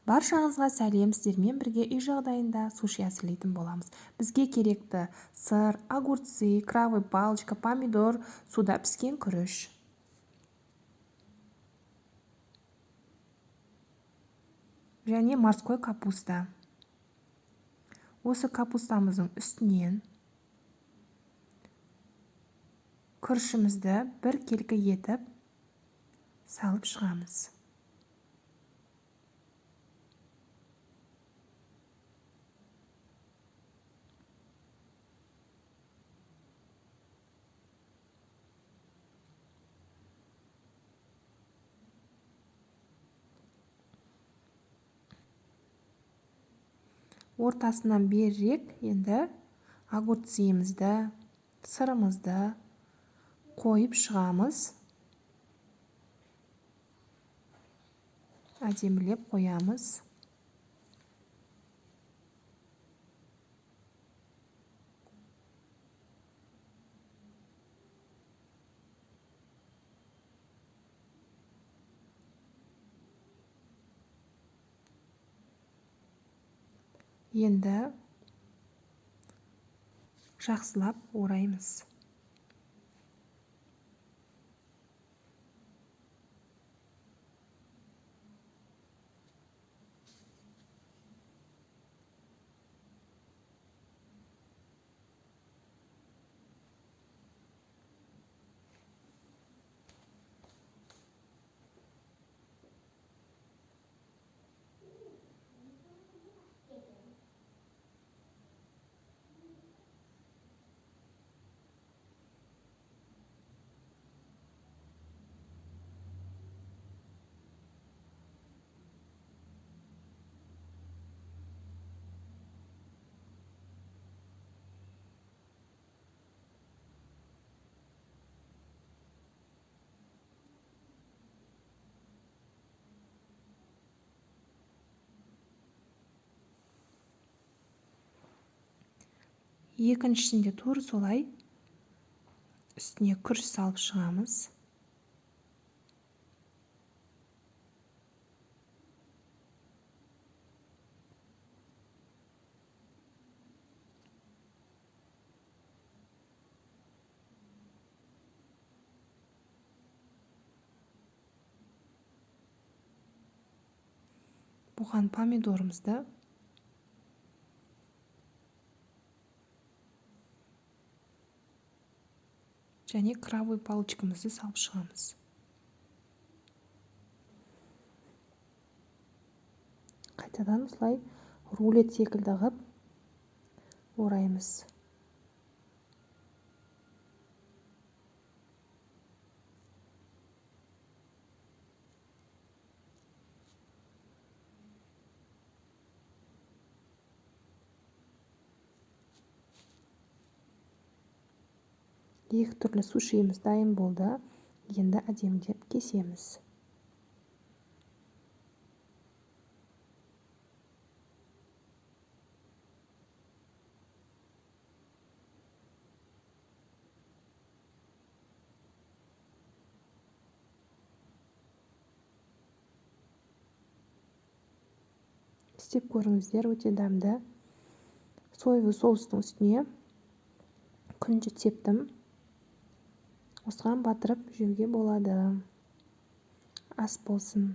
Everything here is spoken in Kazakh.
Баршаңызға сәлем! Сіздермен бірге үй жағдайында суши әзірлейтін боламыз. Бізге керекті сыр, огурцы, крабовый палочка, помидор, суда піскен күріш. Және морской капуста. Осы капустамыздың үстінен күрішімізді бір келкі етіп салып шығамыз. Ортасынан берірек енді огурцымызды, сырымызды қойып шығамыз. Әдемілеп қоямыз. Енді жақсылап ораймыз. Екіншісінде тура солай үстіне күріш салып шығамыз. Бұған помидорымызды және крабовый палочкамызды салып шығамыз. Қайтадан осылай рулет секілді қылып ораймыз. Екі түрлі сушиіміз дайын болды. Енді әдемілеп кесеміз. Істеп көріңіздер, өте дәмді. Соевый соустың үстіне күнжіт септім. Осыған батырып жеуге болады. Ас болсын.